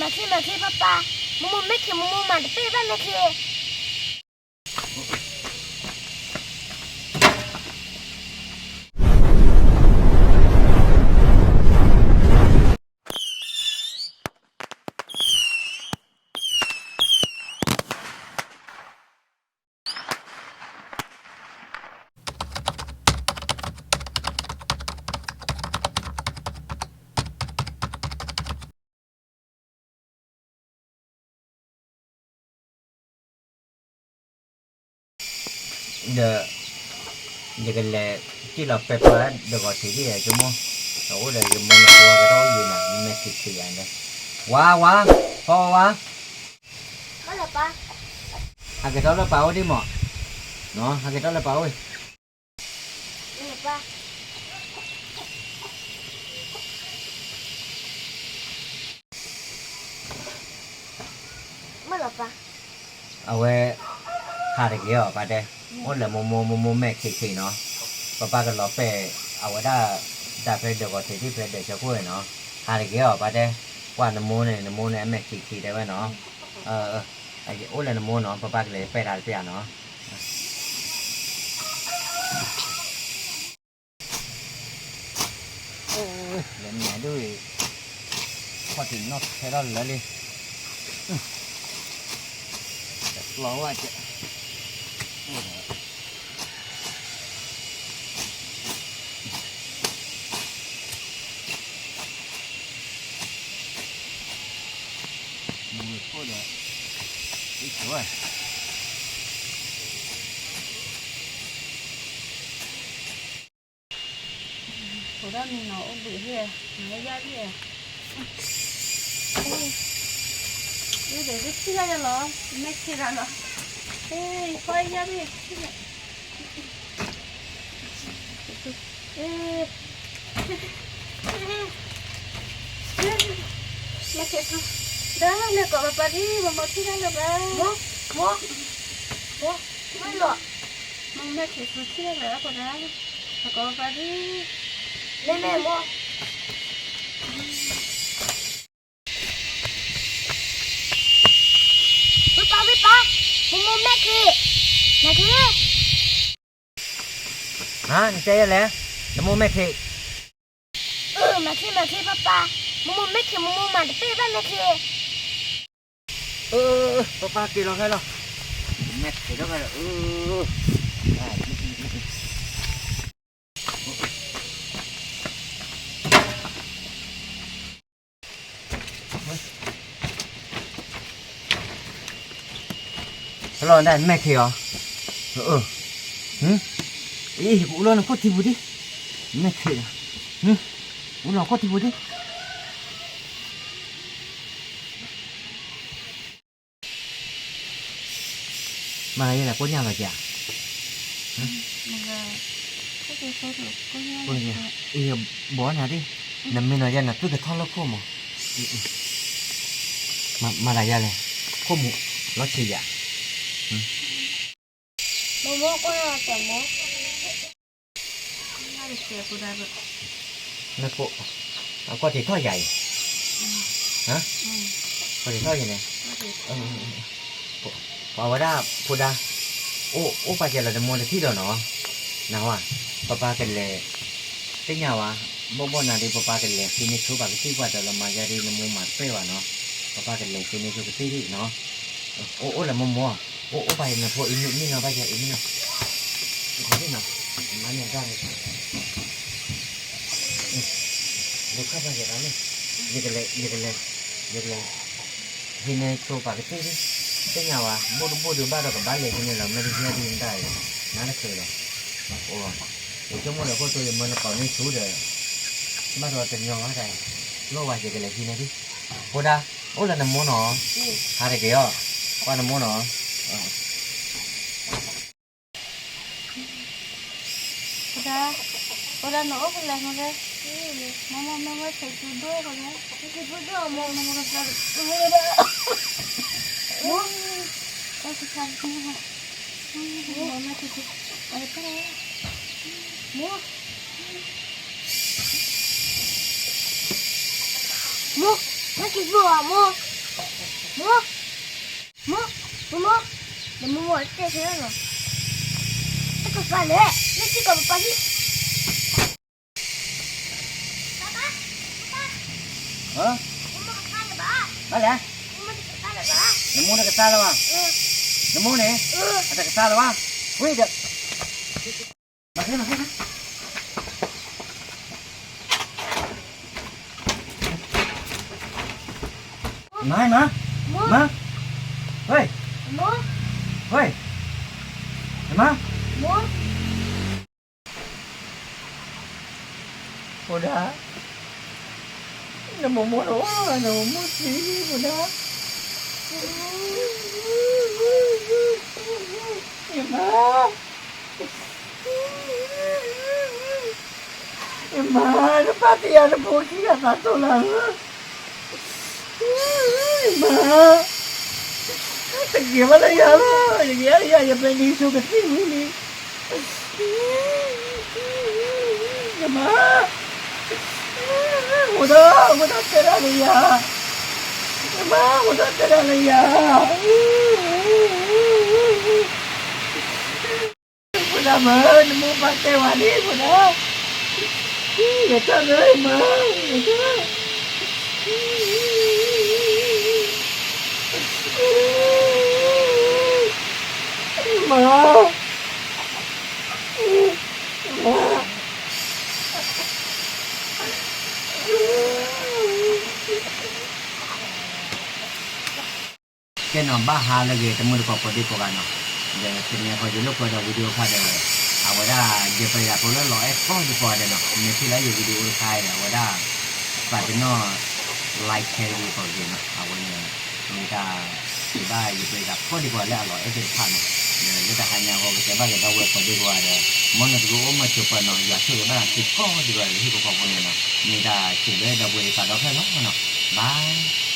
မၤချ့မၤချ့ ပၢ်ပၢ်, မိၢ်မိၢ်မဲၢ်ခံး မိၢ်မိၢ်မၤတပ့ၢ်ဘၣ် မဲၢ်ခံး. ဒီး ယကလဲၤ စံၣ်လီၤပဲာ်ဖျါဒီးဂီၤထံးဒ်ယကမိၢ်, အအိၣ်ဒီးယမိၢ်နဖိဟဲကထီၣ်အိၣ်ယံၤနၤ မဲၢ်ခံးခံးယၤန့ၣ်, ဝါဝါ, ဖီဝါ, ဟးက့ၤထီၣ်လၢပၢ်အိၣ်ဒံးမး, ဟးက့ၤထီၣ်လၢပၢ်အိၣ်, အဝဲ ဟးတဂ့ၤအီၤ ပၢ်တဲ, အိၣ်လၢမိၢ်မိၢ် မိၢ်မိၢ်မဲၢ်ခံးခံးနီၤ, ပၢ်ပၢ်ကလီၤပဲာ် အဝဲဒၣ် တၢ်ဖဲဒီးဂီၤထံးဒ်ဖဲဒီးဆၢခိၣ်နီၤ, ဟးတဂ့ၤအီၤ ပၢ်တဲ, ကွၢ်နမိၢ်န့ၣ် နမိၢ်န့ၣ် အမဲၢ်ခံးခံးတဲဝဲနီၤ, အိၣ်လၢနမိၢ်နီၤ ပၢ်ပၢ်ကလဲၤပဲာ်တၢ်တပျၢ်နီၤ. လဲၤမၤဒိၣ်အံၤ, ခီၣ်ထံးနီၣ်ထဲထီၣ်လၢာ်လံ, တလီၤဝဲကဲ, မူခိၣ်ဒီး အံၤဆိဝဲ ဖိဒၣ်မံနီၤအိၣ်ဘှံးဟ့ၣ်, နဝဲယၢ်ဘ့ၣ်, အံၤဒီးထံၣ်ဒၣ်ယၤလီၤ, မဲၢ်ခံးတၢ်လီၤ, အံၤ ယဖီယၢ်ဘ့ၣ်ထံၣ်န့ၣ်, မဲၢ်ခံးဆူ, ဒီးလဲၤကိးပၢ်ပၢ်ဒ် မိၢ်မိၢ်ထံၣ်တၢ်လၢၤဘၣ်, မိၢ်, မိၢ်, မိၢ်, မိၢ်လီၤ, မိၢ်မဲၢ်ခံးဆူထံၣ်တၢ်လၢၤအဃိဒၣ်, လဲၤကိးပၢ်ပၢ်ဒ်, မ့ၢ်မ့ၢ်မိၢ် ဝ့ၢ်ပၢ် ဝ့ၢ်ပၢ်, မိၢ်မိၢ်မဲၢ်ခံး, မဲၢ်ခံး, ဟါ နတဲယဲလဲၣ်, နမိၢ်မဲၢ်ခံး, အၢ မဲၢ်ခံး မဲၢ်ခံး ပၢ်ပၢ်, မိၢ်မိၢ်မဲၢ်ခံး မိၢ်မိၢ်မၤတပ့ၢ်ဘၣ် မဲၢ်ခံး, အၢ ပၢ်ပၢ်က့ၤလီၤခဲလီၤ, မဲၢ်ခံးလီၤခဲလီၤ, အၢ ဟဲလီၤဒၣ်မဲၢ်ခံးအီၤ, အၢ, အံၤ ကအိၣ်လီၤနခိၣ်ထံပူၤဒံး, မဲၢ်ခံး, အိၣ်လီၤခိၣ်ထံပူၤဒံး မၤလၤယဲလဲၣ် ကိညၢ်လီၤက့ၤဧါ, အံၤ ဘီနၤဒ်, နမ့ၢ်နီၤယဲ နသုကထီၣ်လၢခိၣ်မး, မၤလၤယဲလဲၣ်, ခိၣ်မူၤ လီၤဆံးယၤ, မိၢ်မိၢ်ကွၢ်တၢ်မိၢ် နကိး, အကွၢ်တ့ၢ်ထီၣ်ယၤအံၤ, ကွၢ်တ့ၢ်ထီၣ်ယၤန့ၣ်, ပှၤဝဲဒၣ်ဖိဒါ, အိၣ်အိၣ်ပာ်စဲလီၤနမိၢ်တထံၣ်ဒီးနီၤ, နဟါ, ပပၢ်ကလဲၤ, သ့ၣ်ညါဝဲ, ဘီၣ်ဘီၣ်နၤဒ် ပပၢ်ကလဲၤဃ့န့ၢ်ဆိပာ်ကသံၣ်ပှၤဒီးလီၤမၤယါဒ်နမိၢ်မၤတပ့ၢ်ဘၣ်နီၤ, ပပၢ်ကလဲၤဃ့န့ၢ်ဆိကသံၣ်ဒ်နီၤ, အိၣ်အိၣ်လၢမိၢ်မိၢ်, အိၣ်အိၣ်ပာ်စဲနဖိအံၤမ့ၢ်နီၤ ပာ်စဲအံၤမ့ၢ်နီၤ မၤန့ၢ်တၢ်န့ၣ်, ဒုက္ခပါစေန့ၣ်, ယကလဲၤ, ယကလဲၤ, ယကလဲၤ, ဟံးန့ၢ်ဆိပာ်ကသံၣ်ဒ်, သ့ၣ်ညါဝဲ, ဘိၣ်တဘိၣ်ဒုးဘၣ်ဒီး ကဘၣ်လဲၤဟံးန့ၢ်လီၤ မ့ၢ်တဟံးဒ်နတၢ်အံၤ, နတချုးလီၤ, အိၣ်, ယဆိကမိၣ်ဒီးခိၣ်သိယမၢနကိးန့ၢ်ဆူဒီး, ဘၣ်ဒီးတညီဘၣ်တၢ်, လိၣ်ဝဲယကလဲၤဟံးန့ၢ်ဒ်, ဖိဒါ, အိၣ်လၢနမိၢ်နီၤ, ဟးတက့ၢ်အီၤ, ကွၢ်နမိၢ်နီၤ ဖိဒါ, ဖိဒါနအိၣ်ဖဲလဲၣ်မ့ၢ်လဲၣ်, မ့ၢ်မ့ၢ်မ့ၢ်ဝဲဆဲးသူဒိၣ်ဖဲလဲၣ်, ဆဲးသူဒိၣ်မ့ၢ်မ့ၢ်ကသး, မိၢ်, တၢ်ဆံးခါ, မိၢ်မဲၢ်ဆဲးသူ, မိၢ်, မိၢ်, မဲၢ်ဆဲးသူဧါ မိၢ် မိၢ်, မိၢ်, မိၢ်, မိၢ်, နမိၢ်မိၢ်တဲဆၢလီၤ, တကပၤလဲၣ်, လၢစ့ၢ်ကီးပပၢ်ဟံၣ်, ဘၣ်လဲၣ်, နမိၢ်တကသါလၢၤဘၣ်, နမိၢ်န့ၣ်, အတကသါလၢၤဘၣ်, ဝံၤဒီး မၤ, မၤ, မၤ, ဝဲ, ဝဲ, မၤ, ဖိဒါ, နမိၢ်မိၢ်တအိၣ်, နမိၢ်မိၢ်သံ, ဖိဒါ, ယမါ ယမါ, နပၢ်သံယၤ နဖိခံဂၤသးတိၢ်လၢ်ဧၢ, ယမါ, တဂ့ၤဘၣ်လၢယၤလီၤ, ယကယၤ ယပျဲနံၤဆူကသံၣ်ဝံၤလံ, ယမါ, ဖိဒါ, ဖိဒါတဲဒၣ်လၢယၤ, ယမါ, ဖိဒါတဲဒၣ်လၢယၤ ဖိဒါမၢ, နမိၢ်ပၢ်တဲဝဲလံ ဖိဒါ, ယတၢ်လၢယမါ, ယတၢ်, ယမါ, ယမါ. ကဲနီၤ ဘၣ်ဟါလၢအဂ့ၤ တမုၢ်တကိးကိးဒံကိးဂၤနီၤ, ဒီးတနံၤအံၤယလိာ်ကွဲဒီး video တခါဒီး အဝဲဒၣ် ယပျဲယၤဖိလၢလီၤအဲၣ်ကိးဒံကိးဂၤဒဲးနီၤ, မ့ၢ်ထံၣ်လၢယ video တခါဒီး အဝဲဒၣ် ပာ်တနီၣ် like share တဂ့ၤကိးဂ့ၤနီၤ, အဝဲန့ၣ် မ့ၢ်တၢ် စံးဘၣ်ယပျဲယၤကိးဒံကိးဂၤလၢအလီၤအဲၣ်သ့ၣ်တဖၣ်နီၤ, ဒီးလၢတဟါညါအဂီၢ် ကတဲဘၣ်က့ၤဒီပုၢ်ဝဲၢ်ကိးဒံကိးဂၤဒီး မ်နကအိၣ်မုာ်ဆိးပၢၤနီၤ, ယွၤဆိၣ်ဂ့ၤဘၣ်နၤသုကိးဒံကိးဂၤဒဲး လၢဟံၣ်ဖိဃီဖိန့ၣ်နီၤ, မ့ၢ်တၢ်စံးဘျုးဒီပုၢ်ဝဲၢ်သးဒီဖျၢၣ်လီၤနီၤ, bye.